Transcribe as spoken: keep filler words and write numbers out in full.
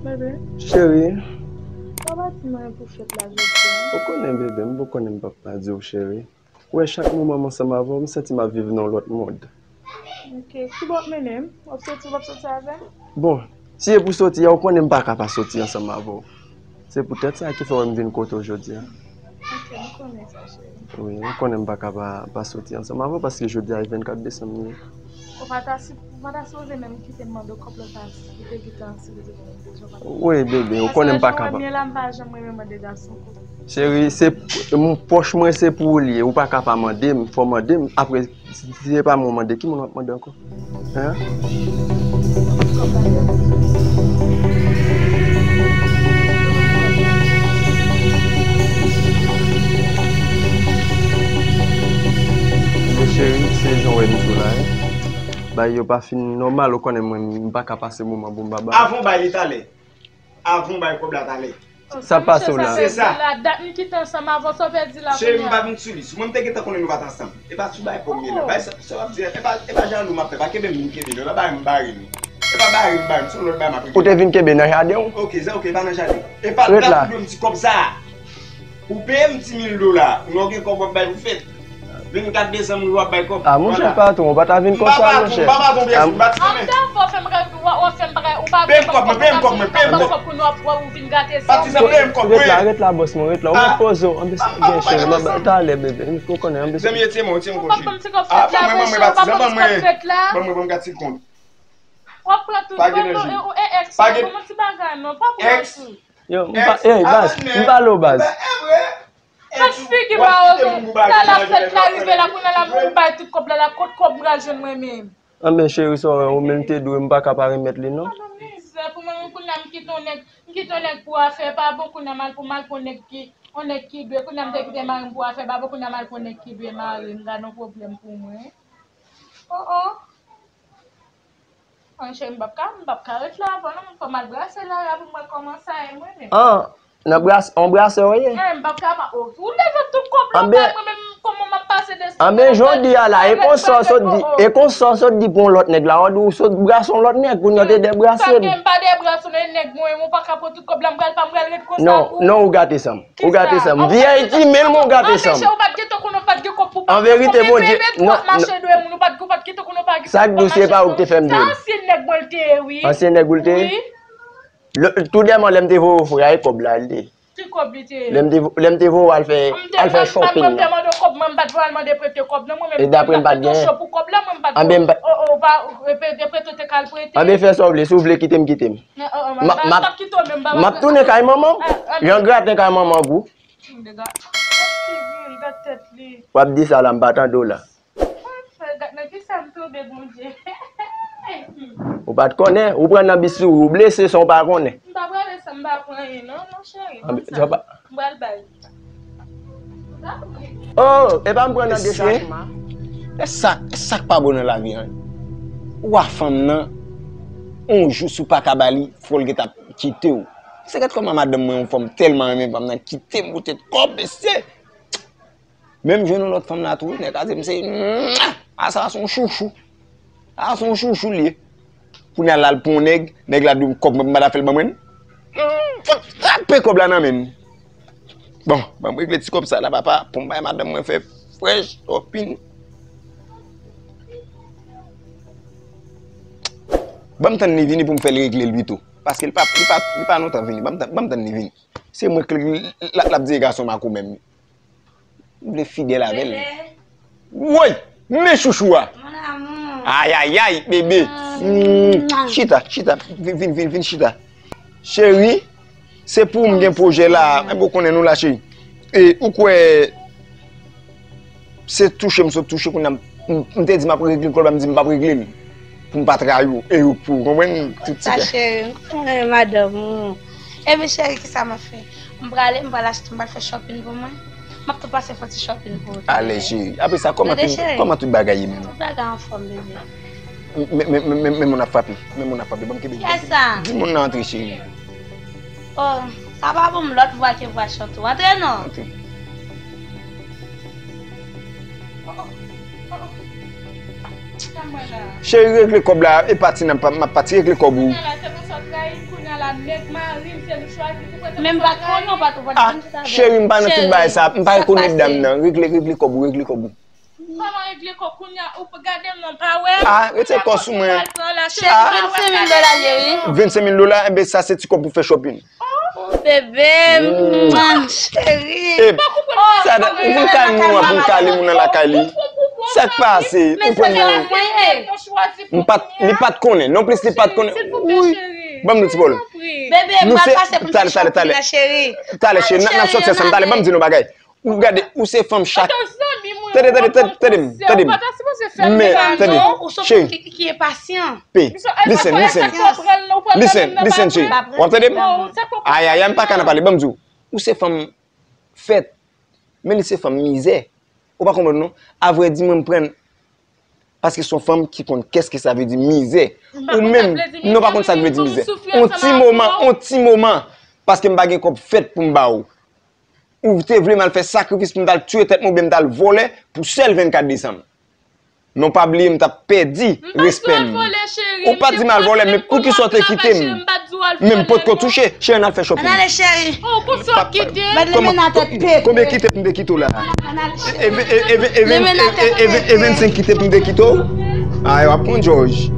Bebe. Cheri. Sa pa di mwen pou fèt la jodi a? Ou konnen, bebe, m pou konnen m p ap pa di w, cheri. Ou wè, chak moman m ansanm avè w, m santi m ap viv nan yon lòt mond. Ok, ki bò w ap mennen m? W ap soti, w ap soti avè m? Bon, si e pou soti a, ou konnen m pa ka pa soti ansanm avè w. Se poutèt sa ki fè w wè m vin kote w jodi a. Ok, m konnen sa, cheri. Wi, ou konnen m pa ka pa, pa soti ansanm avè w, paske jodi a e vennkat desanm li ye. Ou pa ta si, ou pa ta sipoze menm kite m mande w kòb lòt a, si li te gentan sipoze gen bezwen pa. Wi, bebe, ou konnen m pa ka pa. Paske jan w wè m ye la, m pa janm renmen mande gason kòb. Cheri, se, m, pòch mwen se pou ou li ye. Ou pa ka pa mande m, fò w mande m. Apre, si, si se pa mwen w mande, ki moun w ap mande ankò? Hein? Men cheri, se jan w wè m sou la, hein? Bagay yo pa fin nòmal, ou konnen mwen, m pa ka pase moman pou m pa ba. Avan w bay li talè. Avan w bay kòb la talè. Sa pase w la. Se sa. Dat m kite ansanm avè w, sa w pèdi la kounye a? Cheri, m pa vin sou li. Si mwen m te gentan konnen nou pa t ansanm. E pa sou bay kòb m ye la. Bay sa, sa w ap di a, e pa, e pa jalou m ap fè. Pa kenbe m vin kenbe l. E pa bay m bare nou. E pa bare m bare m. Se yon lòt bay m ap regle. Ou te vin kenbe nan jaden w? Ok, sa ok, e pa nan jaden. E pa dat ou dwe m ti kòb sa a. Ou peye m ti mil dola. Lè w gen kòb w ap bay pou fèt. Vennkat desanm, wi, w ap bay kòb. Ah, monchè, patwon, ou pa ta vin konsa, monchè. M pa patwon, m pa patwon, pyès, m pa ti renmen. An dan fò fè m rèv, w, w fè m bagay, ou pa peye m kòb mwen, peye m kòb mwen, peye m kòb. Pou nou ap wè ou vin gate sa. Patizan, peye m kòb mwen. Ret la, ret la, bòs mwen, ret la. Ou mèt poze w, anbes gen cheri, m ap bay talè, bebe. Ou konnen, anbes. Zanmi, retire mwen, retire mwen, kòb cheri. Ou pa ban m ti kòb fèt la, mesye, ou pa ban m ti kòb fèt la. Ban mwen, ban m gade ti kont. W ap pran tout, pa gen danje. Pa gen ti bagay, non, pa pran tout. Yo, m pa, ey, baz, m pale w, baz. Fè figi pa oze. La, la fèt la rive la, kounye a la pou m bay tout kòb la, la, kot kòb m pral jwenn mwen menm? Anben, cheri, sa w wè, ou menm te dwe, m pa ka pa remèt li, non. Mizè, pou mwen, kounye a m kite yon nèg, m kite yon nèg pou afè, pa bon, kounye a m al pou, m al pou yon nèg ki, yon nèg ki dwe, kounye a m te kite mari m pou afè, pa bon, kounye a m al pou yon nèg ki dwe mari m, gad yon pwoblèm pou mwen. Oh, oh. An, cheri, m p ap ka, m p ap ka ret la avan non, fò m al brase la, la pou m wè kòman sa ye mwen menm. An, nan bras, on brasè w ye? Eh, m p ap ka pa, oh, ou leve tout kòb la bay mwen menm, kòman m ap pase desanm? Anben, jan w di a la, e konsa w sot di, e konsa w sot di pou yon lòt nèg la, w di w sot brase yon lòt nèg, kounye a w te debrase l. Sa gen, m pa debrase yon nèg mwen, ou pa ka pran tout kòb la, m pral pa, m pral ret konsa pou ou. Non, non, ou gate sa m. Ou gate sa m. Di Ayiti, men mwen ou gate sa m. An verite, Bondye, non, non. Sa k di w se pa ou ki te fè m dwe l? Sa ansyen nèg mwen l te ye, wi. Ansyen nèg ou l te ye? Wi. Toudèman, lè m te voye w frè a, e kòb la l te ye. Ki kòb li te ye? Lè m te, lè m te voye w al fè, al fè shopping nan. Mwen te mande w kòb, mwen m pa t voye al mande prete kòb, non, mwen menm. E daprè m pa t genyen. Mwen pa t gen cho pou kòb la, mwen m pa t, anben, m pa, o, o, pa, e, prete, prete, te ka al prete. Anben, fè sa w vle, si w vle kite m, kite m. M ap, m ap, m ap tounen kay manman m. Jan graten kay manman gou. Gad figi l, gad tèt li. W ap di sa la, m pa tande w la. Gad nan kisa m tonbe, Bondye. Ou pa t konnen, ou pran nan bistouri, ou blese san w pa konnen. M pa prale san m pa pran anyen, non, non, cheri. Anben, sa pa. M pral bay. Oh, epa m pran nan dechachman. E sa, e sa k pa bon nan lavi an. Ou a fanm nan, on jou si w pa ka ba li, fò l gentan kite w. Se gad kòman madanm mwen, yon fanm tèlman renmen fanm nan, kite m poutèt kòb, mesye. Men m jwenn yon lòt fanm la tou, nèg la di m se, a sa se yon chouchou. A se yon chouchou l ye. Kounye a l al pran yon nèg, nèg la di m kòb mwen pou m pa ta fè l ban mwen. Fòk rape kòb la nan men m. Bon, ban m regle ti kòb sa la, papa, pou m bay madanm mwen fè fresh shopping. Ban m tann li vini pou m fè l regle l pito. Paske li pa, li pa, li pa lontan vini. Ban m tann, ban m tann li vini. Se mwen k l, l, l, l ap di gason makomè m. M vle fidèl avè l. Bebe. Woy! Men chouchou a! Mon amour. Ayayay, bebe. Mm. Mm. Chita, chita. Vin, vin, vin, vin chita. Cheri, se pou m gen pwojè la. Enben, ou konnen nou la, cheri. E ou kwè se touche m sot touche kounye a, m, m te di m ap regle kòb la, m di m p ap regle l. Pou m pa trayi w, e ou pou w konprann tout ti kè. Sa cheri, m konnen madanm ou. Ebyen cheri, kisa m ap fè? M prale, m pral achte, m pral fè shopping pou mwen. M ap tou pase fè ti shopping pou ou tou, bebe. Ale cheri. Apre sa, kòman tout, kòman tout bagay ye menm? Tout bagay anfòm, bebe. Men, men, men, men, men moun ap frape. Men moun ap frape. Ban m kenbe. Kiyès sa? Di moun nan antre, cheri. Oh, sa pa pou m lòt vwa ke vwa chante. Antre non. Antre. Cheri, regle kòb la. E pati nan pa, m ap pati, regle kòb ou. Men m pa t konnen w pa t, ou pa t di m sa. Ah, cheri, m pa nan tout bagay sa. M pa rekonèt dam nan. Regle, regle kòb ou, regle kòb ou. Kòman regle kò kounye a? Ou gade m nan, pa wè? Ah, retire kò sou mwen. Cheri, vennsenk mil dola l ye, wi. Vennsenk mil dola, enben sa se ti kòb pou fè shopping. Oh, bebe, mwa, cheri. E, sa, ou vin kay moun an pou m kale moun nan lakay li. Sa k pase? Ou pran mwen. M pa t, li pa t konnen. Non plis, li pa t konnen. Wi. Ban m nou ti bòl. Bebe, m pral pase pou m fè shopping nan, cheri. Talè, cheri, n ap sòti ansanm. Talè, ban m di nou bagay. Ou gade, ou se fanm chak. Tande, tande, tande, tande m, tande m. Men, tande, cheri. Ki enpasyan. Pe, listen, listen. Listen, listen, cheri. W ap tande m? Ayayay, m pa ka nan pale, ban m di w. Ou se fanm fèt, men li se fanm mizè. Ou pa konprann non? Avrèdi, mwen, m pran l paske se yon fanm ki konn kès ke sa vle di mizè. Ou menm, non, pa konn sa k vle di mizè. On ti moman, on ti moman, paske m pa gen kòb fèt pou m ba ou. Ou te vle m al fè sakrifis pou m t al tiye tèt mwen oubyen m t al vòlè pou sèl vennkat desanm. Non, pa bliye m t ap pèdi respè m. Ou pa t di m al vòlè, men poukisa w te kite m? Men m potko touche. Cheri, ann al fè shopping. Ann ale, cheri. Konbyen kite pou m te kite w la? E, e, e, e, e, e, e, e vennsenk kite pou m te kite w? Ay, w ap pran George.